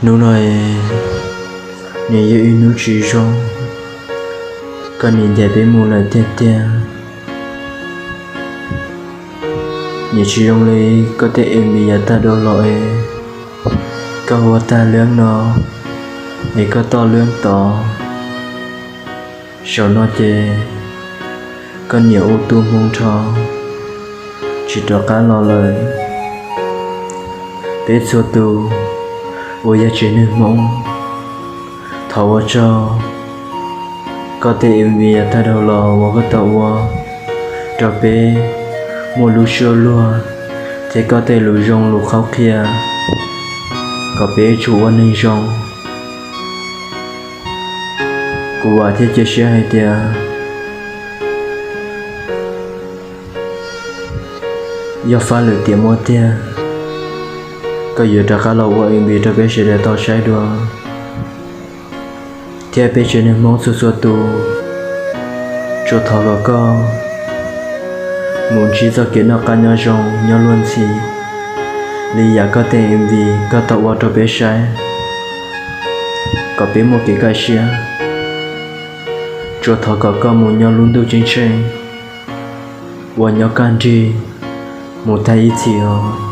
Hnub no es nws yog ib hnub tsis zoo, koj nim ncaim peb mus lawm tiag tiag. Nim tsis zoo li koj tej M V yav tag dhau los es koj ua tag lwm no es koj toj lwm tod. Zaum no ces koj niam ua tu hmoov nrho tsis rov qab los lawm. Peb txhua tus uas yog tsev neeg Hmoob, thov ua tsaug koj tej M V yav tag dhau los uas koj tau ua rau peb muaj lub suab luag thiab koj tej lus zoo lus qhuab qhia kom peb tsum ua neeg zoo. Kuv vam thiab cia siab hais tias yog fab lwm tiam muaj tiag, koj yuav rov qab los ua M V rau peb sawv daws tau saib dua. Thiab peb tsev neeg Hmoob txhua txhua tus, tsuas thov kom koj mus ntsib txoj kev noj qab nyob zoo nyob luag ntxhi li yam koj tej M V koj tau ua rau peb saib kom peb muaj kev kaj siab. Tsuas thov kom koj mus nyob lub ntuj ceeb tsheej uas nyob kaj nrig mus tag ib txhis os.